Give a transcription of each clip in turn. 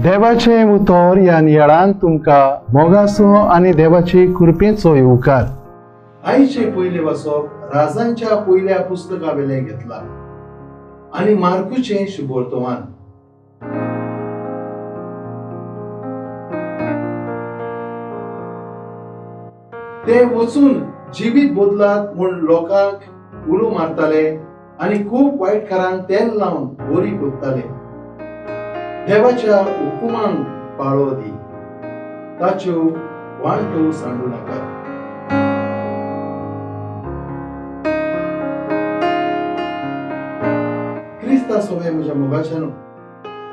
देवाचें उतर ह्या नियाळान तुमकां मोगाचो आनी देवाचे कृपेचो येवकार. आयचे पयले वाचप राजांच्या पयल्या पुस्तका वेलें घेतला आनी मार्कुचें शुभवर्तमान. ते वचून जिवीत बदलात म्हूण लोकांक उलो मारताले आनी खूब वायटकारांक तेल लावन बरी करताले. देवाच्या हुकुमांक पाळो दी, ताच्यो वांटो सांडू नाका. क्रिस्ता सोवे म्हज्या मोगाच्यान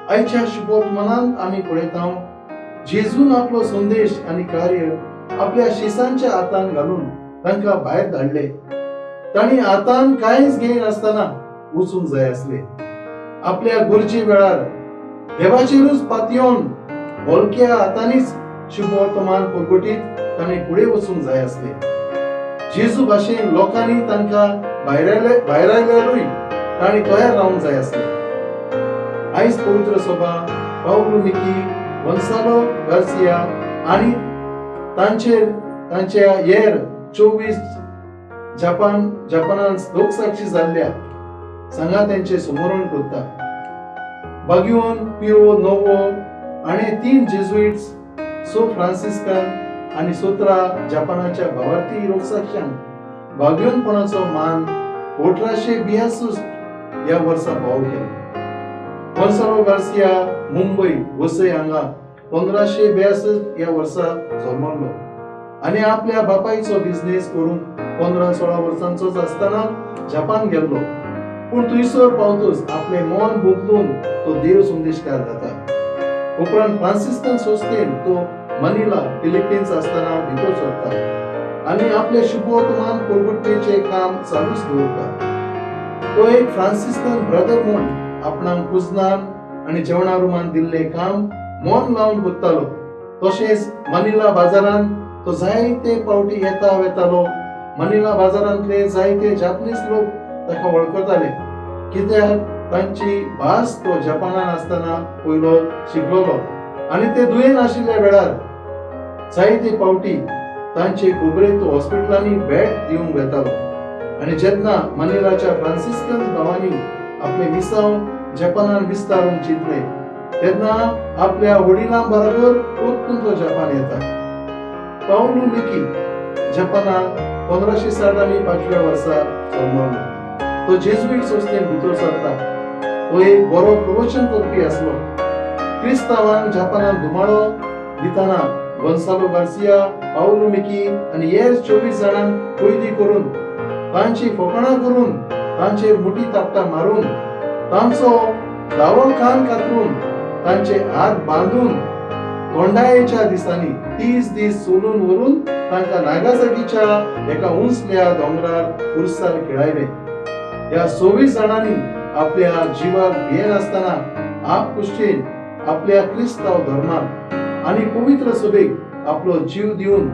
आयच्या शुभवर्तमानांत आमी पळयता जेजून आपलो संदेश आनी कार्य आपल्या शिसांच्या हातान घालून तांकां भायर धाडले. तांणी हातान कांयच घेयनासतना वचूंक जाय आसले. आपल्या गरजे वेळार देवाचेरूच पातयेवन हलक्या हातांनीच शुभवर्तमान परगटीत तांणी फुडें वचूंक जाय आसले. जेजू भाशेन लोकांनी तांकां भायरायल्यारूय तांणी तयार रावंक जाय आसले. आयज पवित्र सभा पावलू मिकी, गोन्सालो गार्सिया आनी तांच्या हेर 24 जपानान लोकसाक्षी जाल्ल्या सांगात्यांचे समरण करता. बागियोन पिओ नोवो आनी 3 जेजुइट्स, 6 फ्रांसिस्कन आनी 17 जपानाच्या भावार्थी लोकसाक्षांक बागियोनपणाचो मान 1862 ह्या वर्सा फावो केलो. गोन्सालो गार्सिया मुंबय वसई हांगा 1562 ह्या वर्सा जल्मल्लो आनी आपल्या बापायचो बिझनेस करूंक 15-16 वर्सांचोच आसतना जपान गेल्लो. पूण थंयसर पावतच आपलें मन बदलून तो देव संदेशकार जाता. उपरांत फ्रांसिस्कन संस्थेन तो मनिला फिलिपिन्स आसतना भितर सरता आनी आपले शुभवर्तमान परगटणेचें काम चालूच दवरता. तो एक फ्रांसिस्कन ब्रदर म्हूण आपणाक कुजनान आनी जेवणा रुमान दिल्लें काम मन लावन करतालो. तशेंच मनिला बाजारांत तो जायते पावटी येता वेतालो. मनिला बाजारांतले जायते जापनीज लोक ताका वळखताले, कित्याक तांची भास तो जपानान आसतना पयलो शिकलोलो आनी ते दुयेंत आशिल्ल्या वेळार जायते पावटी तांचे खबरेक तो हॉस्पिटलांनी भेट दिवंक वेतालो. आनी जेन्ना मनिलाच्या फ्रांसिस्कन भावांनी आपले मिसांव जपानान विस्तारून चिंतले तेन्ना आपल्या वडिलां बरोबर परतून तो जपान येता. पावलू मिकी जपानाक 1560 आनी 5व्या वर्सा जल्मलो. तो जेजुईट संस्थेन भितर सरता. तो एक बरो प्रवचन करपी आसलो. क्रिस्तांवांक जपानान धुमाळो दितना गोन्सालो गार्सिया, पावलू मिकी आनी हेर 24 जाणांक कैदी करून तांची फकाणां करून तांचेर मुठी थापटां मारून तांचो दावो कान कातरून तांचे हात बांदून थोंडायेच्या दिसांनी 30 दीस चलून व्हरून तांकां नागासाकीच्या एका उंचल्या दोंगरार पुरसार खेळायले. ह्या 26 जाणांनी आपल्या जिवाक भियेनासतना आपकुश्टेन आपल्या क्रिस्तांव धर्माक आनी पवित्र सभेक आपलो जीव दिवन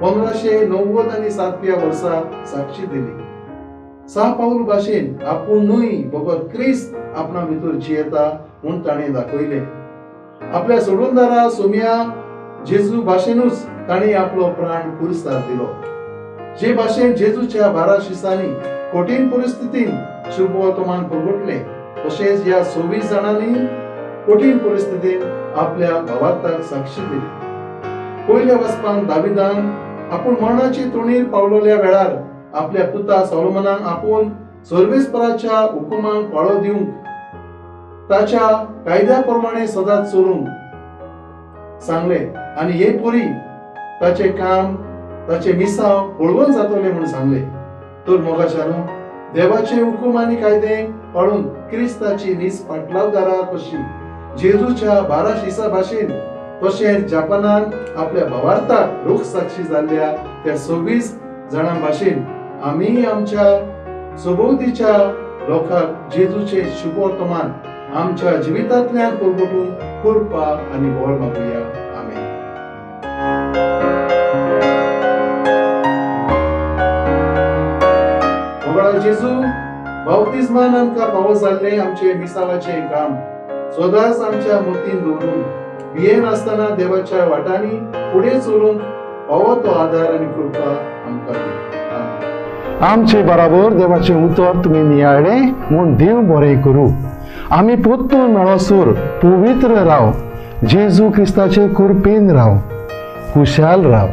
1590 आनी 7व्या वर्सा साक्षी दिली. सा पावल भाशेन आपूण न्हय बगर क्रिस्त आपणा भितर जियेता म्हूण ताणें दाखयलें. आपल्या सोडूनदारा सोम्या जेजू भाशेनूच ताणें आपलो प्राण पुरसार दिलो. जे भाशेन जेजूच्या 12 शिसांनी कठीण परिस्थितीन शुभवर्तमान परगटलें तशेंच ह्या 26 जाणांनी कठीण परिस्थितीन आपल्या भावार्थाक साक्षी दिली. पयल्या वचपान दाविदान आपूण मरणाचे तोणीर पावलोल्या वेळार आपल्या पुता सोलोमनाक आपूण सर्वेस्पराच्या हुकुमांक पाळो दिवंक ताच्या कायद्या प्रमाणे सदांच चलूंक सांगले आनी हे परी ताचें काम ताचें मिसांव पळोवन जातलें म्हूण सांगले. तर मोगाच्यानो देवाचे हुकूम आनी कायदे पाळून क्रिस्ताची नीज पाटलावदारा कशी जेजूच्या 12 शिसा भाशेन तशेंच जपानान आपल्या भावार्थाक रोखसाक्षी जाल्ल्या त्या 26 जाणां भाशेन आमी आमच्या सभोवतीच्या लोकांक जेजूचे शुभवर्तमान आमच्या जिवितांतल्यान परगटून कृपा आनी बळ मागुया. आमेन. मोगाळ जेजू, बाप्तिज्मान आमकां फावो जाल्लें आमचें मिसावाचें काम सदांच आमच्या मतीन दवरून भियेनासतना देवाच्या वाटांनी फुडें चलूंक फावो तो आदार आनी कृपा आमकां दी. आमेन. आमचे बराबर देवाचें उतर तुमी नियाळ्ळें म्हूण देव बरें करूं. आमी पोत्तून मेळोसर पवित्र राव, जेजू क्रिस्ताचे कृपेन राव, खुशाल राव.